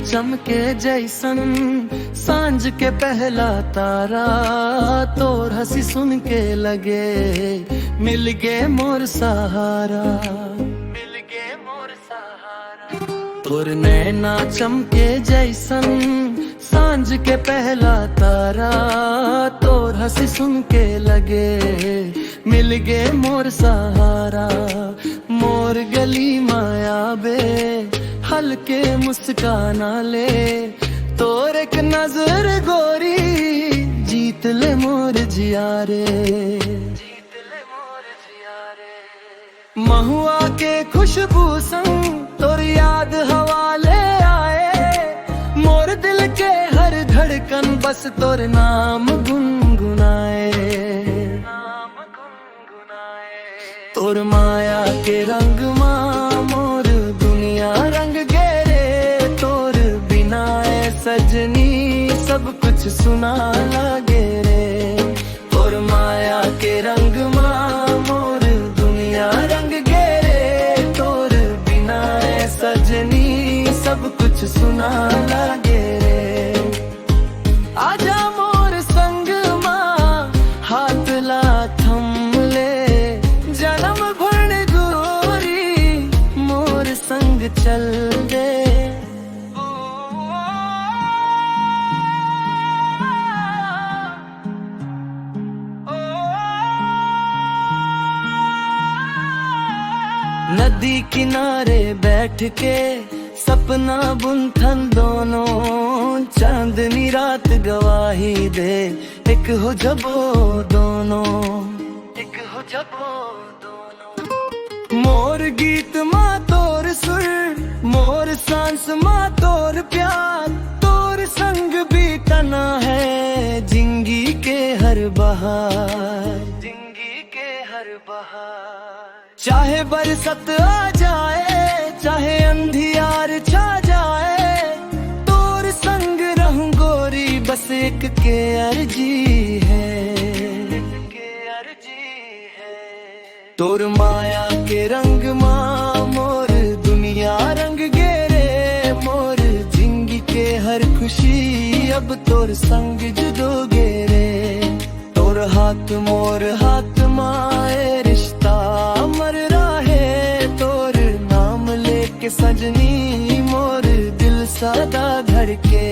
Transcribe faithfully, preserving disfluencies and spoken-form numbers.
चमके जैसन सांझ के पहला तारा, तोर हंसी सुन के लगे मिल गे मोर सहारा। मिल गे मोर सहारा। तोर नैना चमके जैसन सांझ के पहला तारा, तोर हंसी सुन के लगे मिल गे मोर सहारा। मोर गली मा आबे हल्के मुस्काना ले, तोर एक नजर गोरी जीत ले मोर जिया रे। महुआ के खुशबू संग तोर याद हवा ले आए, मोर दिल के हर धड़कन बस तोर नाम गुनगुनाए। तोर माया के रंग मा मोर दुनिया रंग गे रे, तोर बिना ए सजनी सब कुछ सुना लागे रे। तोर माया के रंग मा मोर दुनिया रंग गे रे, तोर बिना ए सजनी सब कुछ सुना लागे रे। आजा मोर संग मा हाथ ला थम ले, जन्म भर गोरी मोर संग चल दे। नदी किनारे बैठ के सपना बुनथन दोनों, चांदनी रात गवाही दे, एक हो जबो दोनों, एक हो जबो दोनों। मोर गीत मा तोर सुर, मोर सांस मा तोर प्यार, तोर संग बीतना है जिंदगी के हर बहार, जिंदगी के हर बहार। चाहे बरसत आ जाए, चाहे अंधियार छा जाए, तोर संग रहूं गोरी बस एक के अर्जी है। तोर माया के रंग मा मोर दुनिया रंग गे रे, मोर जिंदगी के हर खुशी अब तोर संग जुदो गे रे। तोर हाथ मोर हाथ मा ए रिश्ता अमर रहे, तोर नाम लेके सजनी मोर दिल सदा धड़के।